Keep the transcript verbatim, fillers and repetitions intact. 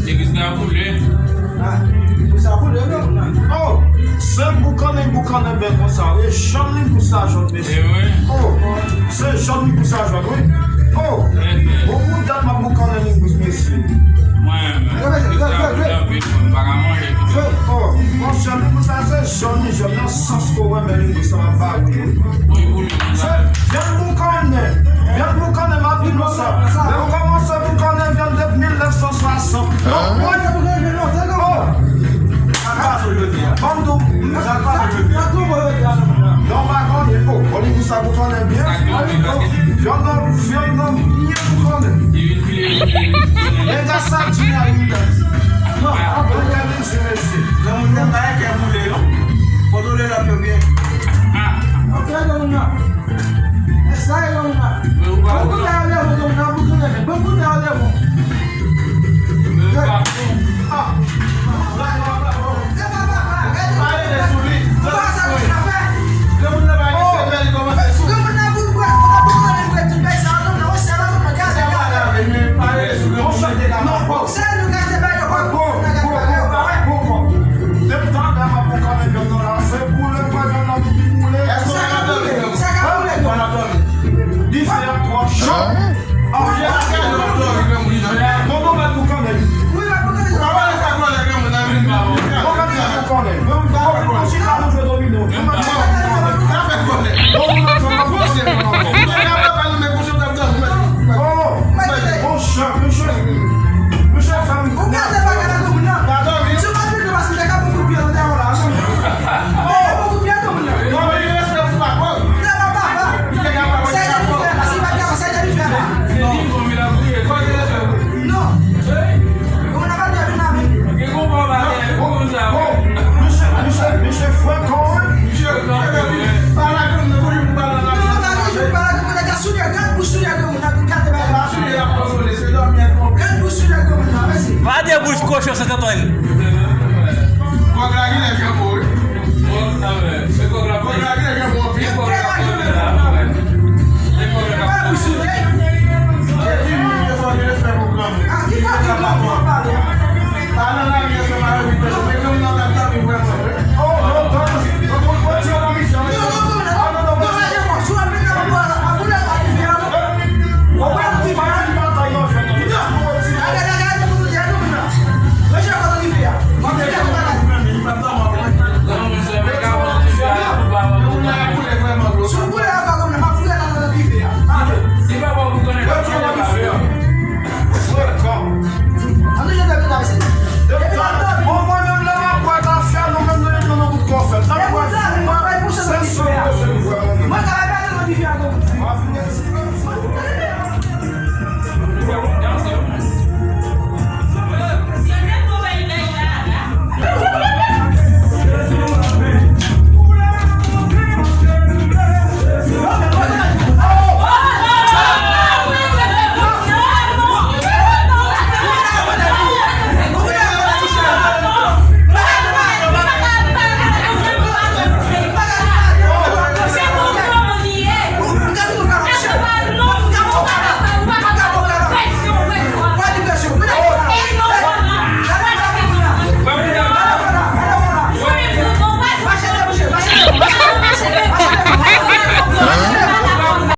Legliz la boule. Oh, se boukannen, boukannen byen konsa wi. Janm li pou sa jòt, mesye. Oh, se janm li pou sa jòt wi. Oh, bon pou dat m ap boukannen li pou mesye. Mwen menm. Legliz la boule anpil, mwen pa ka manje. Oh, bon, janm li pou sa se janm li, janm nan sans ko renmen li pou sa m ap ba ou wi. Vyan boukannen, vyan boukannen, m ap di nou sa. Lè yo kòmanse boukannen vyan depi mil nèf san swasant. Ban m di w, non, pa konn, oh, bon, li di sa boukannen byen. Vyan nan, vyan nan byen boukannen. Nèg a sa di a yon dèt. Non, ap gade mesye.